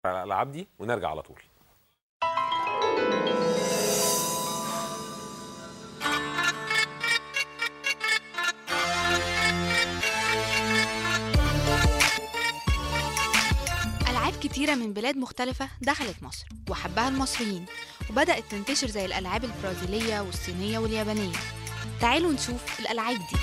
على الالعاب دي ونرجع على طول. ألعاب كتيرة من بلاد مختلفة دخلت مصر وحبها المصريين، وبدأت تنتشر زي الألعاب البرازيلية والصينية واليابانية. تعالوا نشوف الألعاب دي.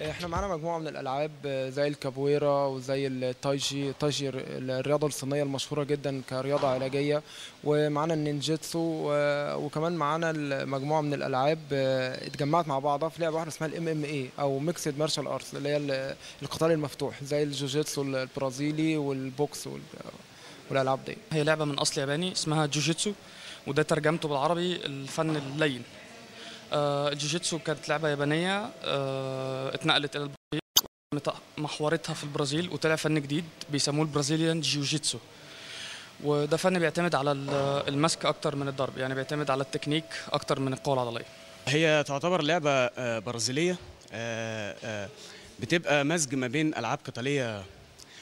احنا معانا مجموعة من الألعاب زي الكابويرا وزي التايجي، التايجي الرياضة الصينية المشهورة جدا كرياضة علاجية، ومعانا النينجيتسو، وكمان معانا مجموعة من الألعاب اتجمعت مع بعضها في لعبة واحدة اسمها ال MMA أو mixed martial arts، اللي هي القتال المفتوح زي الجوجيتسو البرازيلي والبوكس والألعاب دي. هي لعبة من أصل ياباني اسمها جوجيتسو، وده ترجمته بالعربي الفن اللين. الجوجيتسو كانت لعبة يابانية اتنقلت إلى البرازيل، محورتها في البرازيل، وطلع فن جديد بيسموه ال Brazilian jiu-jitsu، وده فن بيعتمد على المسك أكتر من الضرب، يعني بيعتمد على التكنيك أكتر من القوة العضلية. هي تعتبر لعبة برازيلية بتبقى مزج ما بين ألعاب قتالية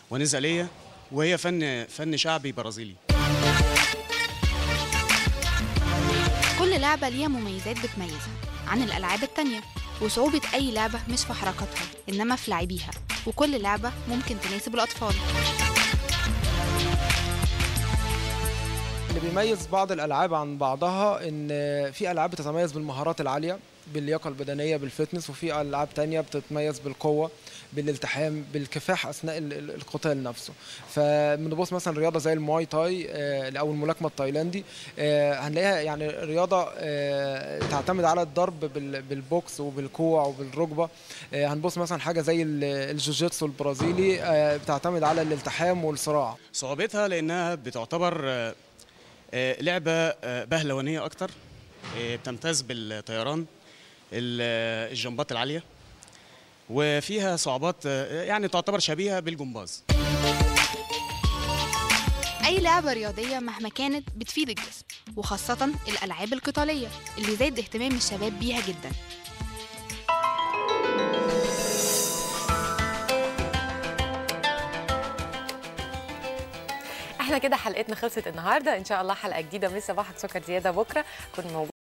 ونزالية، وهي فن شعبي برازيلي. كل لعبة ليها مميزات بتميزها عن الألعاب التانية، وصعوبة أي لعبة مش في حركتها إنما في لاعبيها، وكل لعبة ممكن تناسب الأطفال. اللي بيميز بعض الألعاب عن بعضها إن في ألعاب بتتميز بالمهارات العالية، باللياقة البدنية، بال fitness، وفي ألعاب تانية بتتميز بالقوة، بالالتحام، بالكفاح أثناء القتال نفسه. فبنبص مثلا رياضة زي المواي تاي أو الملاكمة التايلاندي، هنلاقيها يعني رياضة تعتمد على الضرب بالبوكس وبالكوع وبالركبة. هنبص مثلا حاجة زي الجوجيتسو البرازيلي بتعتمد على الالتحام والصراع. صعوبتها لأنها بتعتبر لعبة بهلوانية أكتر، بتمتاز بالطيران، الجمبات العالية، وفيها صعوبات يعني تعتبر شبيهة بالجمباز. أي لعبة رياضية مهما كانت بتفيد الجسم، وخاصة الألعاب القتالية اللي زاد اهتمام الشباب بيها جدا. احنا كده حلقتنا خلصت النهارده، ان شاء الله حلقة جديدة من صباحك سكر زيادة بكره. كن موجود.